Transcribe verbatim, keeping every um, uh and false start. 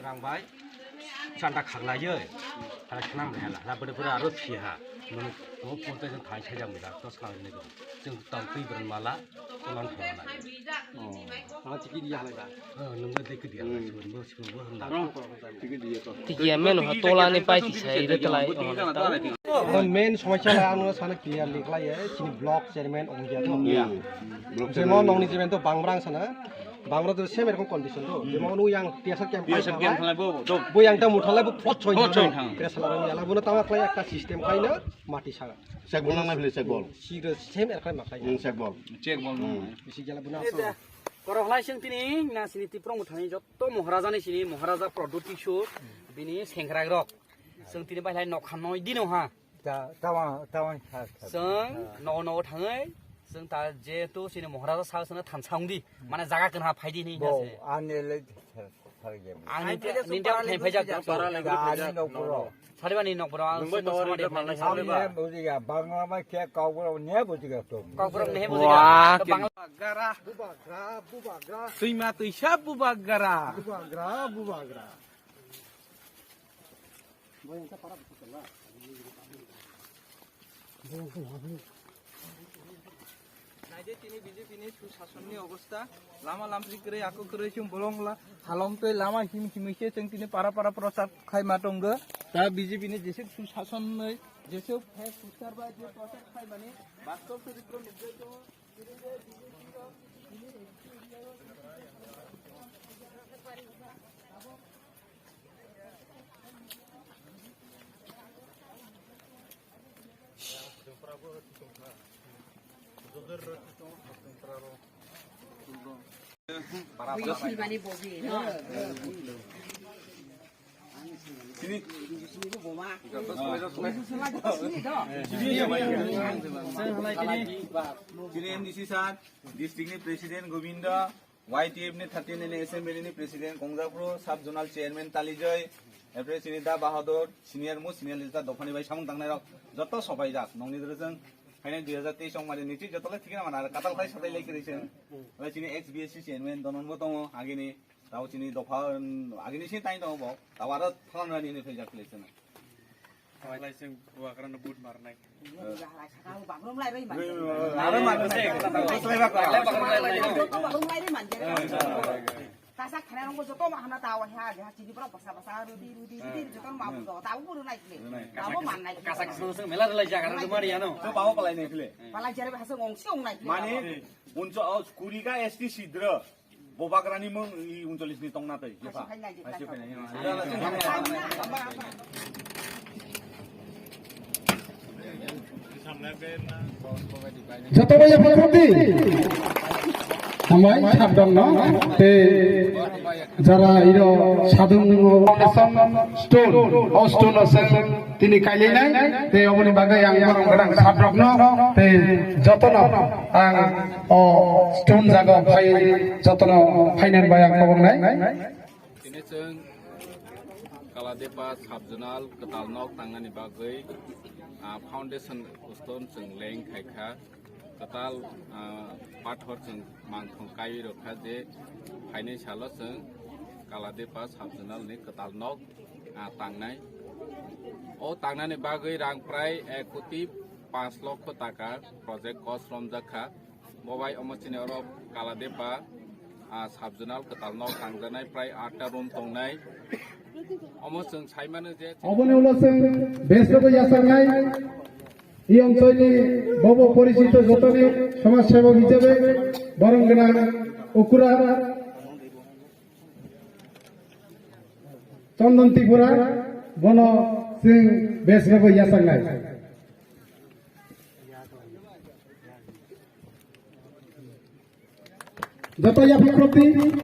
Rang bai chanda khaklaiwi, hala khnam rehla, hala bwrwi bwrwi aro phiha, mano o ponte jang thai sai jang bila, tos khlai ni go, jang tang twi bwrwi mala, tolan thona. Oh, ah, tiki dia halai ba? Oh, nungba de ke dia halai, hmm, suan bo, suan bo, hamna. Tiki dia to. Tiki ya meno ha tola ni pai tisa ire talai, oh, main somosya la ano sana clear likhlai, chini block chairman ongya to. Hmm. Jemon nongni chairman to bangrang sana. Bangla to same erokom condition to. Hmm. Jemon u yang T S R camp T S R camp khalai bo, bo, bo yang ta muthale bo phot choi phot choi thang. Thang. Pressure la yala bo na tawa khlai ekta system khlai na mati saga. Check bol nang nai phile check bol. Sigre same erokom ma khlai. Hmm, check bol. Check bol. Hmm. Bisi gela bo na. Koro khlai sing tini na sini Tipra muthani jotto Maharaja ni sini Maharaja Pradyut Kishore bini sengrag rok. Sing tini bai lai nokha noi dino ha. Ta-, tawang, tawang sa, sa. Chwng nogo nogo thangwi, chwng ta jehetu chini Maharaja sa chwngno thansa wngdi, mane jaga kwnha phaidi hinwi hwnka se. Ani le, ani te, nini te thai phaijak. Ani nokboro. Sari bani nokboro, ang chwngno sama de phaidi. Ani bujiga, Bangla ma khe kokborok ne bujiga to. Kokborok ne bujiga. Wah, to Bangla. Bubagra. Bubagra, bubagra. Twima twisa bubagra. Bubagra, bubagra. Naidi tini B J P ni susasonni obostha, lama lamsi kwrwi, ako kwrwi, chwng bolong la, halong twi lama him himwi se chwng tini para para prochar khai ma tongo. Ta B J P ni jesuk susasonnwi, jesuk hai poster bai je prochar khai mani, bastob choritro nukjagwi tongo. Sini. Sini M D C sir, district ni president Govinda, Y T F ni thirteen ni assembly ni president Kongjaphru, sub zonal chairman Talijoy, apre chini Da Bahadur, senior mo senior leader dophani bai samung tangnai rok joto sopai jak. Nongni dwrwsong phainai dui hazar teis ong mani niti joto le thikna mana katal khai satai lai kwrwi se. Bai chini ex B S C chairman Donon bo tongo, agini tao chini dopha, um, agini sin tai tongo bo, tao aro thalan rani ni phai jak le chini. Lai sing bubagrano but marnai. Aro ma. Kasak thana rong joto ma hana ta wa ha ha chini borok basa basa rudi rudi rudi joto ma bu do ta bu nai kle. Ta bu man nai. Kasak sung sung mela lai jaga ro mari ano. To bawo palai nai kle. Palai jare basa ngong si ong nai kle. Mane uncho aus kuri ka S T sidra. Bubagrani mung i uncholis ni tongna tei, jepha. Haisi phainai, jepha. Haisi phainai. Joto bai yapha khumdi. Hambai sabdong no. Te jara iro sadung nungo foundation stone, o stone o seng tini kailainai. Te oboni bagwi ang borok gwnang sabdok no. Te joto no ang o stone jaga phai jotono phainani bai ang kobongnai. Tini chwng Kaladepa Sub-Zonal kwtal nok tangnani bagwi, ah, foundation stone chwng leng khai kha. Kwtal, ah, pathor chwng mangthong kaiwi rw kha je phainai salo chwng Kaladepa Sub-Zonal ni kwtal nok, ah, tangnai. O tangnani bagwi rang prai ek koti panch lokho taka project cost romjak kha. Bo bai omo chini oro Kaladepa, ah, sub-zonal kwtal nok tangjaknai prai atta room tongnai. Omo chwng sai mano je oboni ulo chwng beslogo yachaknai. I oncholni bobo porichito jotoni somaj sebok hisabe borom gwnang Ukura Chondon Tripura bono chwng beslogo yachaknai. Joto yapha khulumdi.